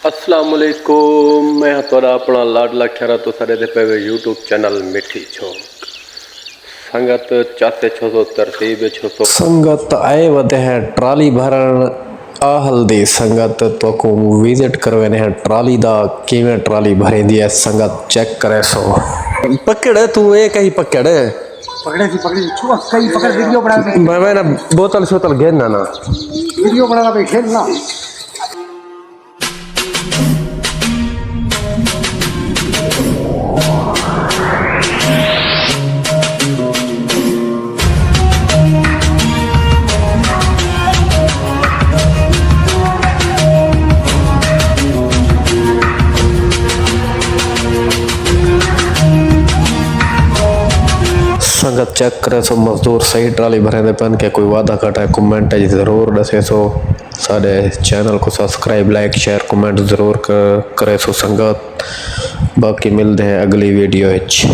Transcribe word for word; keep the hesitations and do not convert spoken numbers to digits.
السلام علیکم، میں ہاں تہاݙا اپݨا لاڈلا کھیرا، تساں ݙیہدے پئے وے یوٹیوب چینل مٹھی چوک۔ سنگت چاتے چھو سو، ترتیب چھو سو۔ سنگت آئے ودے ہیں ٹرالی بھرݨ آہل دی۔ سنگت تہاکوں وزٹ کرویندے ہیں ٹرالی دا، کیویں ٹرالی بھریندی ہے، سنگت چیک کریسو۔ پکڑ، توں اے کہیں پکڑ۔ پکڑے سی، پکڑے سی، چھوڑ، کئی پکڑ، ویڈیو بݨا پئی۔ میں، میں نا بوتل شوتل گھن نا۔ ویڈیو بݨا پئی، گھن نا۔ سنگت چیک کریسو، مزدور صحیح ٹرالی بھریندے پن کہ کوئی وادھا گھاٹا ہے، کمنٹ وچ ضرور ݙسیسو۔ ساݙے چینل کوں سبسکرائب، لائک، شیئر، کمنٹ ضرور ک-، کریسو سنگت۔ باقی ملدے ہیں اڳلی ویڈیو وچ۔